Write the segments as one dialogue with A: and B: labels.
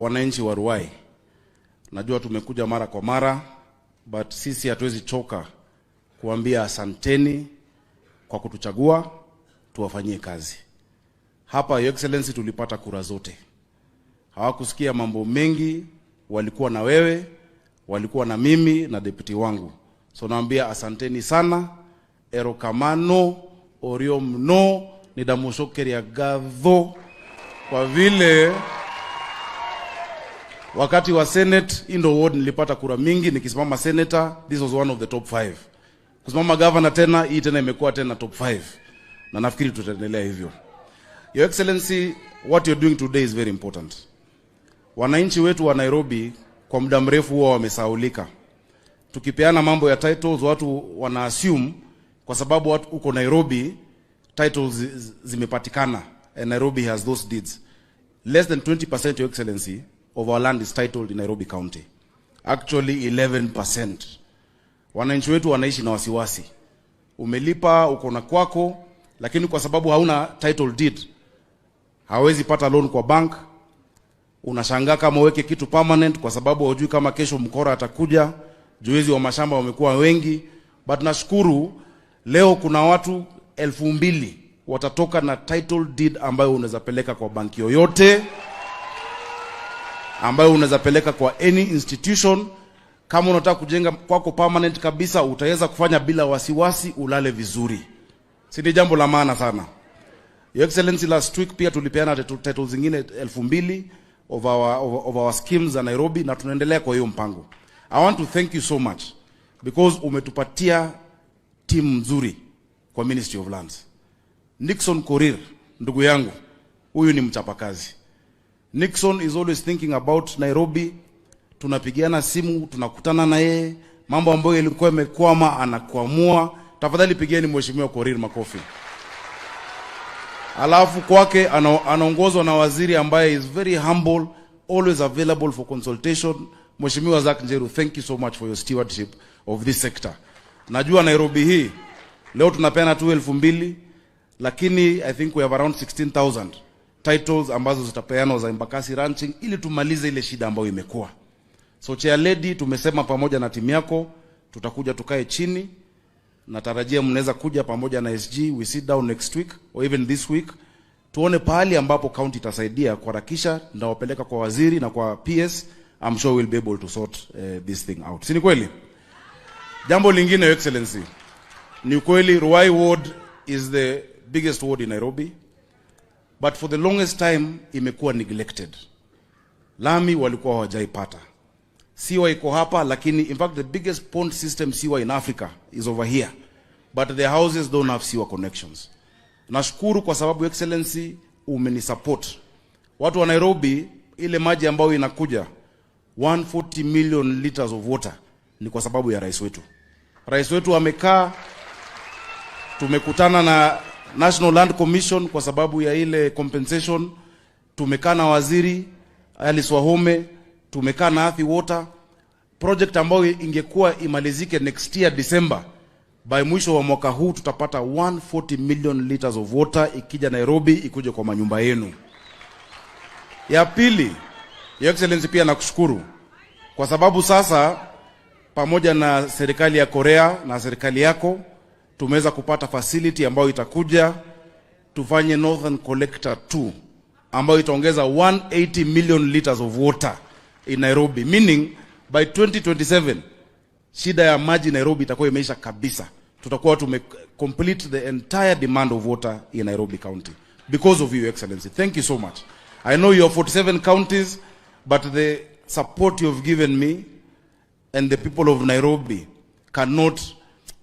A: Wananchi wa Ruai, najua tumekuja mara kwa mara, but sisi hatuwezi choka kuambia asanteni kwa kutuchagua tuwafanyie kazi. Hapa, Your Excellency, tulipata kura zote. Hawakusikia mambo mengi, walikuwa na wewe, walikuwa na mimi na deputy wangu. So naambia asanteni sana, erokamano orio mno nidamushokeria gadho kwa vile wakati wa Senate, hii ndo ward nilipata kura mingi nikisimama senator, this was one of the top five. Kusimama governor tena, hii tena imekuwa tena top 5. Na nafikiri tutaendelea hivyo. Your Excellency, what you're doing today is very important. Wananchi wetu wa Nairobi kwa muda mrefu huwa wamesahaulika. Tukipeana mambo ya titles, watu wana assume kwa sababu watu uko Nairobi, titles zimepatikana and Nairobi has those deeds. Less than 20%, Your Excellency, of our land is titled in Nairobi County. Actually 11%. Wananchi wetu wanaishi na wasiwasi. Umelipa, uko na kwako, lakini kwa sababu hauna title deed, hawezi pata loan kwa bank. Unashangaa kama uweke kitu permanent kwa sababu hujui kama kesho mkora atakuja. Wezi wa mashamba wamekuwa wengi, but nashukuru leo kuna watu 2,000 watatoka na title deed ambayo unaweza peleka kwa banki yoyote, ambayo unaweza peleka kwa any institution. Kama unataka kujenga kwako permanent kabisa, utaweza kufanya bila wasiwasi, ulale vizuri. Si ni jambo la maana sana? Your Excellency, last week pia tulipeana title zingine 2,000 of our schemes za Nairobi na tunaendelea kwa hiyo mpango. I want to thank you so much because umetupatia timu nzuri kwa Ministry of Lands. Nixon Korir, ndugu yangu, huyu ni mchapakazi. Nixon is always thinking about Nairobi. Tunapigiana simu, tunakutana na yeye, mambo ambayo yalikuwa yamekwama anakwamua. Tafadhali pigeni Mheshimiwa Korir makofi. Alafu kwake anaongozwa na waziri ambaye is very humble, always available for consultation. Mheshimiwa Zack Njeru, thank you so much for your stewardship of this sector. Najua Nairobi hii leo tunapeana tu 2,000, lakini I think we have around 16,000 titles ambazo zitapeanwa za Embakasi Ranching ili tumalize ile shida ambayo imekuwa. So chair lady, tumesema pamoja na timu yako tutakuja tukae chini. Natarajia mnaweza kuja pamoja na SG, we sit down next week or even this week, tuone pahali ambapo county itasaidia kuharakisha. Ndawapeleka kwa waziri na kwa PS. I'm sure we'll be able to sort this thing out. Si ni kweli? Jambo lingine, Your Excellency, ni ukweli Ruai Ward is the biggest ward in Nairobi, but for the longest time imekuwa neglected. Lami walikuwa hawajaipata. Sewer iko hapa, lakini in fact the biggest pond system sewer in Africa is over here, but the houses don't have sewer connections. Nashukuru kwa sababu, Excellency, umenisupport. Watu wa Nairobi, ile maji ambayo inakuja 140 million liters of water ni kwa sababu ya rais wetu. Rais wetu amekaa, tumekutana na National Land Commission kwa sababu ya ile compensation, tumekaa na waziri Alice Wahome, tumekaa na Athi Water project ambayo ingekuwa imalizike next year December, by mwisho wa mwaka huu tutapata 140 million liters of water ikija Nairobi, ikuje kwa manyumba yenu. Ya pili, Your Excellency, pia nakushukuru kwa sababu sasa pamoja na serikali ya Korea na serikali yako tumeweza kupata facility ambayo itakuja tufanye Northern Collector 2 ambayo itaongeza 180 million liters of water in Nairobi, meaning by 2027 shida ya maji Nairobi itakuwa imeisha kabisa. Tutakuwa tume complete the entire demand of water in Nairobi County because of you, Excellency. Thank you so much. I know you are 47 counties, but the support you have given me and the people of Nairobi cannot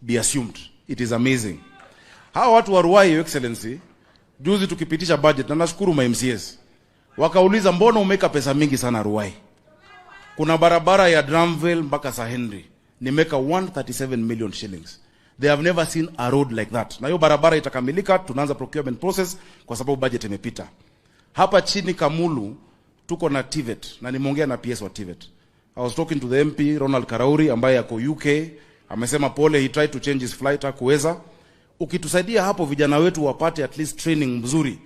A: be assumed. It is amazing. Hawa watu wa Ruai, Your Excellency, juzi tukipitisha budget, na nashukuru ma MCAs, wakauliza, "Mbona umeweka pesa mingi sana Ruai?" Kuna barabara ya Dramville mpaka Sir Henry, nimeweka 137 million shillings. They have never seen a road like that. Na hiyo barabara itakamilika, tunaanza procurement process kwa sababu budget imepita. Hapa chini Kamulu tuko na TVET na nimeongea na PS wa TVET. I was talking to the MP Ronald Karauri ambaye ako UK, amesema pole, he tried to change his flight, hakuweza. Ukitusaidia hapo, vijana wetu wapate at least training mzuri,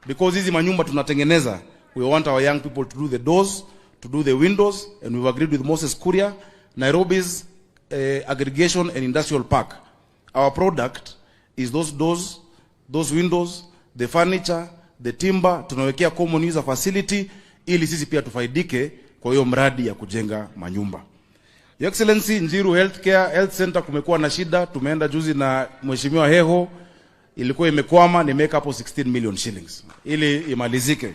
A: because hizi manyumba tunatengeneza, we want our young people to do the doors. to do the windows, and we've agreed with Moses Kuria, Nairobi's aggregation and industrial park. Our product is those doors, those windows, the furniture, the timber. Tunawekea common user facility ili sisi pia tufaidike kwa hiyo mradi ya kujenga manyumba. Your Excellency, Njiru Healthcare Health Center kumekuwa na shida. Tumeenda juzi na Mheshimiwa Heho, ilikuwa imekwama, nimeweka hapo 16 million shillings ili imalizike.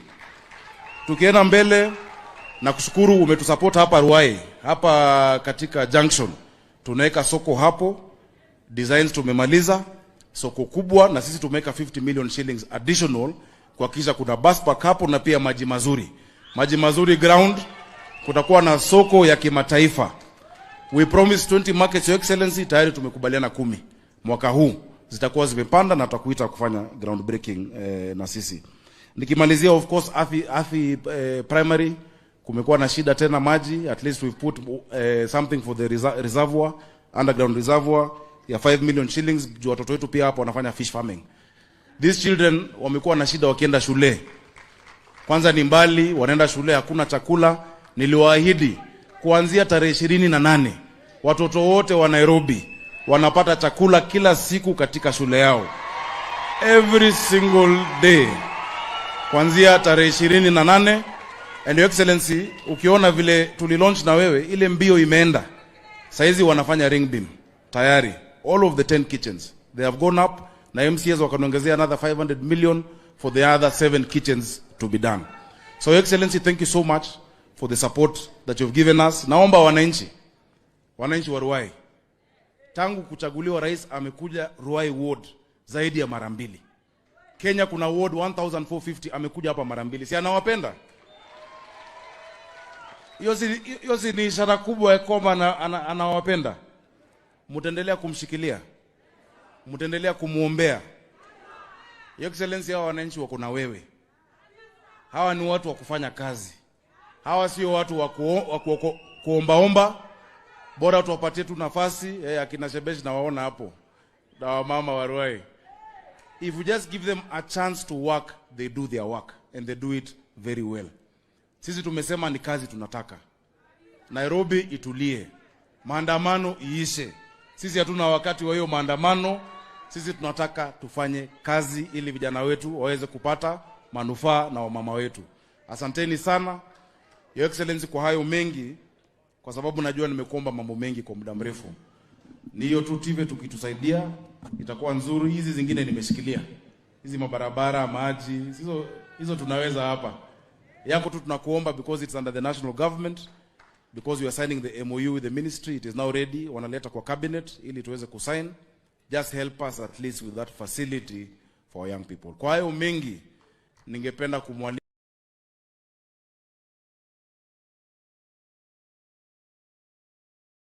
A: Tukienda mbele na kushukuru umetusupport hapa Ruai, hapa katika junction tunaweka soko hapo, designs tumemaliza, soko kubwa, na sisi tumeweka 50 million shillings additional kuhakikisha kuna bus park hapo na pia maji mazuri, maji mazuri ground, kutakuwa na soko ya kimataifa. We promised 20 markets, Your Excellency, tayari tumekubaliana 10 mwaka huu zitakuwa zimepanda na tutakuita kufanya ground breaking na sisi. Nikimalizia, of course, Athi Primary kumekuwa na shida tena maji. At least we've put something for the reservoir, underground reservoir ya 5 million shillings juu watoto wetu pia hapo wanafanya fish farming. These children wamekuwa na shida wakienda shule. Kwanza ni mbali, wanaenda shule hakuna chakula. Niliwaahidi kuanzia tarehe 28 watoto wote wa Nairobi wanapata chakula kila siku katika shule yao, every single day kuanzia tarehe 28. And Your Excellency, ukiona vile tulilaunch na wewe, ile mbio imeenda. Saizi wanafanya ring beam tayari, all of the 10 kitchens they have gone up, na MCAs wakaniongezea another 500 million for the other 7 kitchens to be done. So Your Excellency, thank you so much for the support that you've given us. Naomba wananchi wa Ruai, tangu kuchaguliwa rais amekuja Ruai Ward zaidi ya mara mbili. Kenya kuna ward 1450, amekuja hapa mara mbili. Si anawapenda? Hiyo si ni ishara kubwa ya kwamba anawapenda? Mtaendelea kumshikilia, mtaendelea kumuombea. Your Excellency, hawa wananchi wako na wewe. Hawa ni watu wa kufanya kazi. Hawa sio watu wa kuombaomba. Bora tuwapatie tu nafasi. Akina Shebesh nawaona hapo na wamama wa Ruai. If you just give them a chance to work, they do their work and they do it very well. Sisi tumesema ni kazi tunataka. Nairobi itulie, maandamano iishe. Sisi hatuna wakati wa hiyo maandamano. Sisi tunataka tufanye kazi ili vijana wetu waweze kupata manufaa na wamama wetu. Asanteni sana, Your Excellency, kwa hayo mengi, kwa sababu najua nimekuomba mambo mengi kwa muda mrefu. Ni hiyo tu TVET tukitusaidia itakuwa nzuri. Hizi zingine nimeshikilia, hizi mabarabara, maji, hizo tunaweza hapa. Yako tu tunakuomba because it's under the national government, because we are signing the MOU with the ministry, it is now ready, wanaleta kwa cabinet ili tuweze kusign. Just help us at least with that facility for young people. Kwa hayo mengi ningependa kumwalika